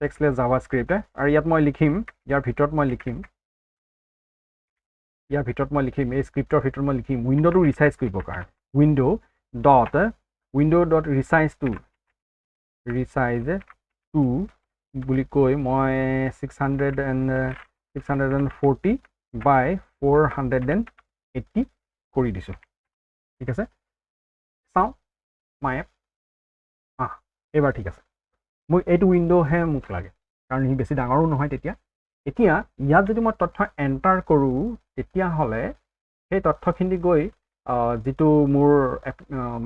text slash JavaScript. আৰু ইয়াত মই লিখিম, ইয়াৰ ভিতৰত মই লিখিম, ইয়াৰ ভিতৰত মই লিখিম, এই স্ক্ৰিপ্টৰ ভিতৰত মই লিখিম উইণ্ড'টো ৰিচাইজ কৰিবৰ কাৰণে, window dot, window dot resize to, resize to বুলি কৈ মই 640 by 480 কৰি দিছোঁ, ঠিক আছে। চাওঁ মাই এপ, আহ, এইবাৰ ঠিক আছে। মোক এইটো উইণ্ড'হে মোক লাগে, কাৰণ সি বেছি ডাঙৰো নহয়। তেতিয়া এতিয়া ইয়াত যদি মই তথ্য এণ্টাৰ কৰোঁ, তেতিয়াহ'লে সেই তথ্যখিনি গৈ যিটো মোৰ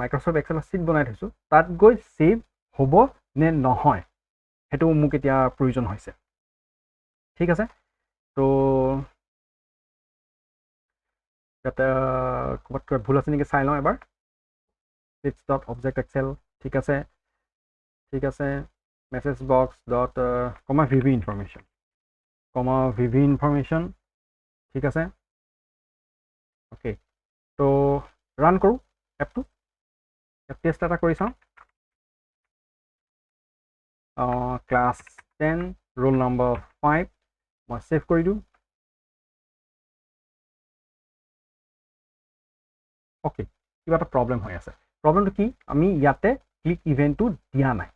মাইক্ৰ'ছফ্ট এক্সেলৰ শ্বীট বনাই থৈছোঁ, তাত গৈ ছেভ হ'ব নে নহয়, সেইটো মোক এতিয়া প্ৰয়োজন হৈছে। ঠিক আছে, ত' ইয়াতে ক'ৰবাত কিবা ভুল আছে নেকি চাই লওঁ এবাৰ। ছিটছ ডট অবজেক্ট এক্সেল, ঠিক আছে, ঠিক আছে। Message box dot comma VB information, comma VB information, ঠিক আছে। অ'কে, ত' ৰান কৰোঁ এপটো, টেষ্ট এটা কৰি চাওঁ। ক্লাছ 10, ৰোল নম্বৰ 5, মই ছেভ কৰি দিওঁ। অ'কে, কিবা এটা প্ৰব্লেম হৈ আছে। প্ৰব্লেমটো কি? আমি ইয়াতে ক্লিক ইভেণ্টটো দিয়া নাই।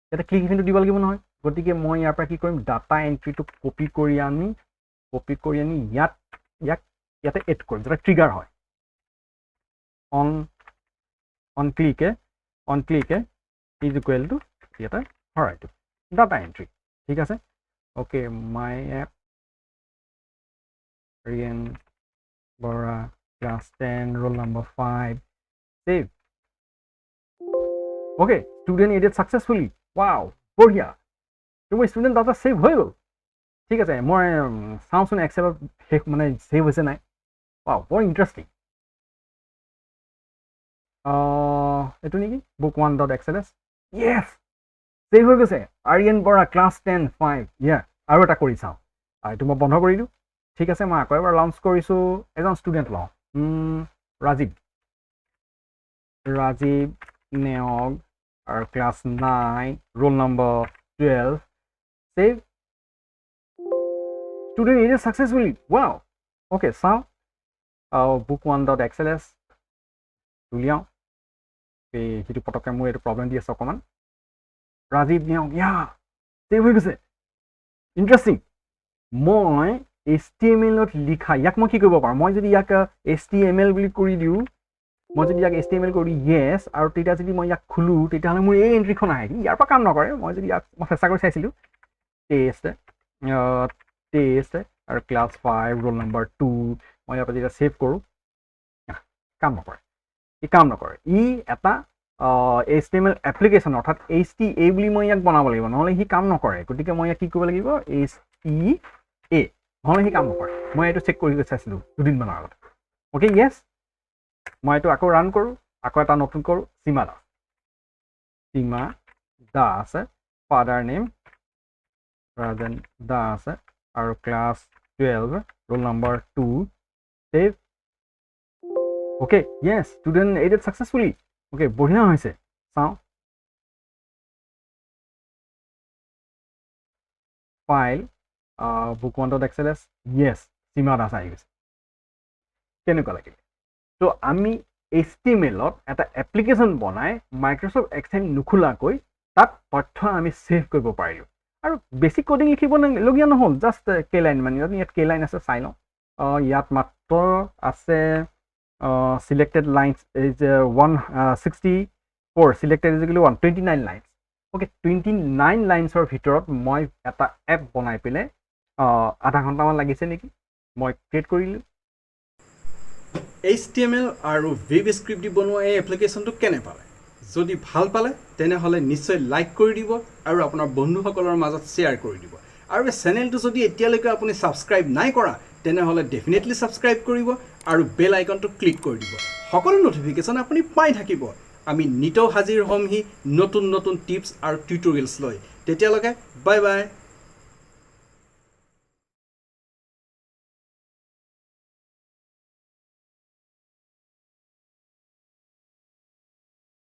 ইয়াতে ক্লিক ইভেণ্টটো দিব লাগিব নহয়। গতিকে মই ইয়াৰ পৰা কি কৰিম, ডাটা এণ্ট্ৰিটো কপি কৰি আনি ইয়াত ইয়াক ইয়াতে এড কৰিম যাতে ট্ৰিগাৰ হয়। On click on click is equal to ইয়াতে ভৰাই দিওঁ ডাটা এণ্ট্ৰি। ঠিক আছে, okay, my app Aryan Bora class 10 roll number 5, save. Okay, student added successfully. Wow, বঢ়িয়া। তো মোৰ ষ্টুডেণ্ট ডাটা ছেভ হৈ গ'ল। ঠিক আছে, মই চাওঁচোন এক্সেলত শেষ মানে ছেভ হৈছে নাই। ৱাও, বৰ ইণ্টাৰেষ্টিং। এইটো নেকি book one dot XLS? Yes, save হৈ গৈছে। আৰিয়ান বৰা ক্লাছ 10 5। ইয়া, আৰু এটা কৰি চাওঁ। এইটো মই বন্ধ কৰি দিওঁ। ঠিক আছে, মই আকৌ এবাৰ লঞ্চ কৰিছোঁ। এজন ষ্টুডেণ্ট লওঁ, ৰাজীৱ, ৰাজীৱ নেওগ আৰু class 9, roll number 12, save. Student added successfully. Wow, okay, চাওঁ book one dot XLS উলিয়াওঁ। এই সেইটো পটককৈ মোৰ এইটো প্ৰব্লেম দি আছে অকণমান। ৰাজীৱ নেওগ, ইয়া, ছেভ হৈ গৈছে। ইণ্টাৰেষ্টিং। মই এইচ টি এম এলত লিখা ইয়াক মই কি কৰিব পাৰোঁ? মই যদি ইয়াক এইচ টি এম এল বুলি কৰি দিওঁ, মই যদি ইয়াক এইচ টি এম এল কৰি দিওঁ, য়েছ, আৰু তেতিয়া যদি মই ইয়াক খোলোঁ, তেতিয়াহ'লে মোৰ এই এণ্ট্ৰিখন আহে। কিন্তু ইয়াৰ পৰা কাম নকৰে। মই যদি ইয়াক মই চেষ্টা কৰি চাইছিলোঁ, টেষ্ট টেষ্ট আৰু ক্লাছ 5 ৰোল নম্বৰ 2, মই ইয়াৰ পৰা যেতিয়া ছেভ কৰোঁ, কাম নকৰে। ই কাম নকৰে। ই এটা H T M L application, অৰ্থাৎ এইচ টি এ বুলি মই ইয়াক বনাব লাগিব, নহ'লে সি কাম নকৰে। গতিকে মই ইয়াক কি কৰিব লাগিব? এইচ টি এ, নহ'লে সি কাম নকৰে। মই এইটো চেক কৰি চাইছিলোঁ দুদিনমানৰ আগত। অ'কে, য়েছ, মই এইটো আকৌ ৰান কৰোঁ, আকৌ এটা নতুন কৰোঁ। সীমা দাস, সীমা দাস, ফাদাৰ নেম ৰাজেন দাস আৰু class 12, roll number 2, save. Okay, yes, student added successfully. Okay, বঢ়িয়া হৈছে। চাওঁ file book one dot XLS, yes, Seema Das আহি গৈছে। কেনেকুৱা লাগিল? ত' আমি এইচ টি এম এলত এটা এপ্লিকেশ্যন বনাই মাইক্ৰ'ছফ্ট এক্সেল নোখোলাকৈ তাত তথ্য আমি ছেভ কৰিব পাৰিলোঁ আৰু বেছি ক'ডিং লিখিব লগীয়া নহ'ল। জাষ্ট কেই লাইন, মানে ইয়াত কেই লাইন আছে চাই লওঁ। ইয়াত মাত্ৰ আছে selected lines is 164, selected is 129 lines. Okay, 29 লাইনছৰ ভিতৰত মই এটা এপ বনাই পেলাই আধা ঘণ্টামান লাগিছে নেকি, মই ক্ৰিয়েট কৰিলোঁ। এইচ টি এম এল আৰু ভি বি স্ক্ৰিপ্ট দি বনোৱা এই এপ্লিকেশ্যনটো কেনে পালে? যদি ভাল পালে, তেনেহ'লে নিশ্চয় লাইক কৰি দিব আৰু আপোনাৰ বন্ধুসকলৰ মাজত শ্বেয়াৰ কৰি দিব। আৰু এই চেনেলটো যদি এতিয়ালৈকে আপুনি ছাবস্ক্ৰাইব নাই কৰা, তেনেহ'লে ডেফিনেটলি ছাবস্ক্ৰাইব কৰিব আৰু বেল আইকনটো ক্লিক কৰি দিব। সকলো ন'টিফিকেশ্যন আপুনি পাই থাকিব। আমি নিতৌ হাজিৰ হ'মহি নতুন নতুন টিপছ আৰু টিউটৰিয়েলছ লৈ। তেতিয়ালৈকে বাই বাই।